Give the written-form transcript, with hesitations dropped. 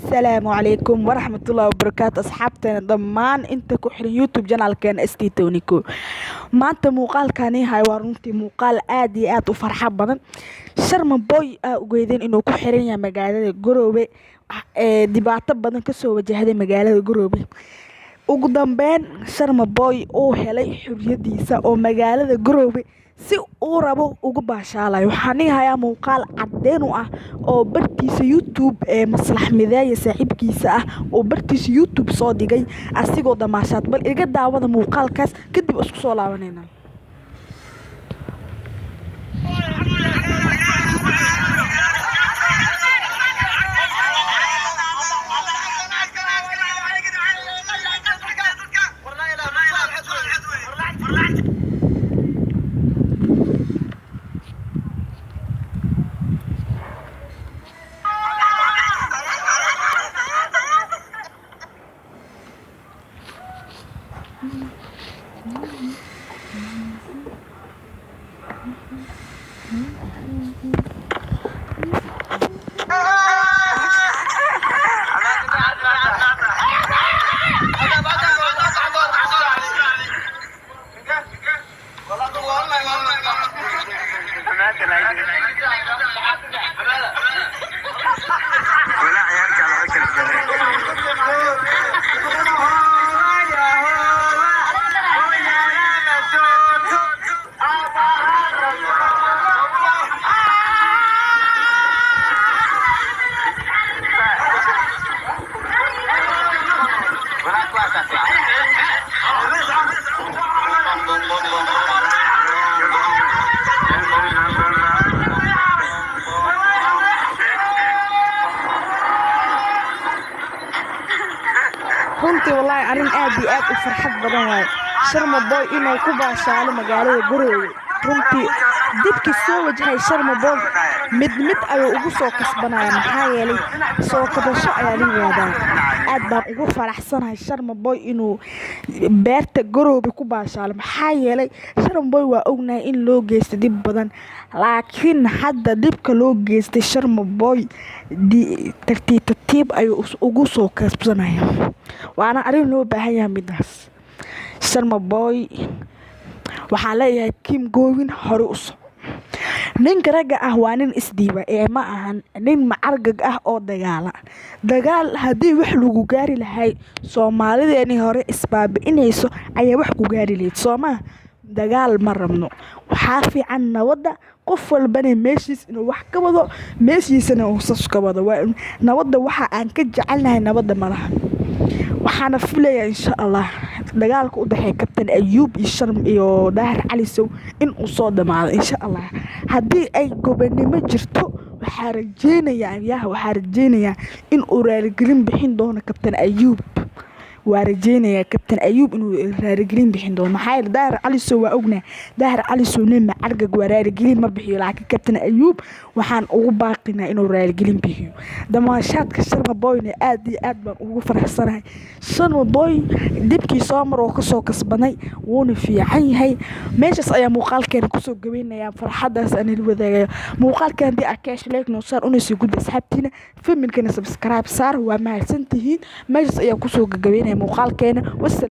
Asalaamu calaykum waraxmatullahi wabarakaatu, asxaabteena dhammaan inta ku xiran YouTube channelkeena ST Tonico. Maanta muuqaalkani hay waa runtii muuqaal aad iyo aad u farxad badan. Sharma Boy aa ogeydeen inuu ku xiran yahay magaalada Garoowe, ee dhibaato badan kasoo wajahday magaalada Garoowe. Ugu dambeyn Sharma Boy uu helay xuriyadiisa oo magaalada Garoowe si uu rabo ugu baashaalayo. Waxaan hayaa muuqaal cadeen u ah oo bartiisa YouTube ee Maslax Mideeye saaxiibkiisa ah oo bartiisa YouTube soo dhigay asigoo damaashaad. Bal iga daawada muuqaalkaas, kadib isku soo laabanayna. Runtii wallaahi arrin aad iyo aad u farxad badan waaye Sharma Boy inuu ku baashaalo magaalada Garoowe. Runtii dibkii soo wajahay Sharma Boy mid mid ayuu ugu soo kasbanaya, maxaa yeelay soo kabasho ayaa la yiraahdaa. Aad baan ugu faraxsanahay Sharma Boy inuu beerta Garoowe ku baashaalo, maxaa yeelay Sharma Boy waa ognahay in loo geystay dib badan, laakiin hadda dhibka loo geystay Sharma Boy tartiib tartiib ayuu ugu soo kasbanaya, waana arrin loo baahan yahay midaas. Sharma Boy waxaa leeyahay Kim Goowin, hore u soco. Ninka ragga ah waa nin isdhiiba ee ma ahan nin macargag ah oo dagaala. Dagaal haddii wax lagu gaari lahay, Soomaalideenii hore isbaabi'inayso ayaa wax ku gaari lahayd, soo maa? Dagaal ma rabno, waxaa fiican nabadda. Qof walbana meeshiis inuu wax ka wado, meeshiisana uu sas ka wado. Nabadda waxa aan ka jecelnahay nabadda malaha. Waxaana filayaa insha Allah dagaalka u dhexeeya Kabtan Ayuub iyo Sharm iyo Daahir Cali Sow in uu soo dhamaado insha Allah. Haddii ay gobonimo jirto, waxaa rajeynayaa yaha, waxaa rajeynayaa in uu raaligelin bixin doono Kabtan Ayuub. Waa rajeynayaa Kabtan Ayuub inuu raaligelin bixin doono, maxaa yeelay Daahir Cali Sow waa ognahay, Daahir Cali Sow nin macargag waa raaligelin ma bixiyo, laakiin Kabtan Ayuub waxaan ugu baaqinaa inuu raaligelin bixiyo. Damaashaadka Sharma Boyna aad iyo aad baan ugu faraxsanahay. Sharma Boy dibkii soo mar oo kasoo kasbanay, wuuna fiican yahay. Meeshaas ayaa muuqaalkeena kusoo gabaynayaa, farxadaas aan ila wadaagayo. Muuqaalkan haddii aad ka heshay, like noo saar, una sii gudbi asxaabtiina, familkana subscribe saar. Waa mahadsantihiin. Meeshaas ayaa kusoo gagabeynaya muuqaalkeena. Wasalaam.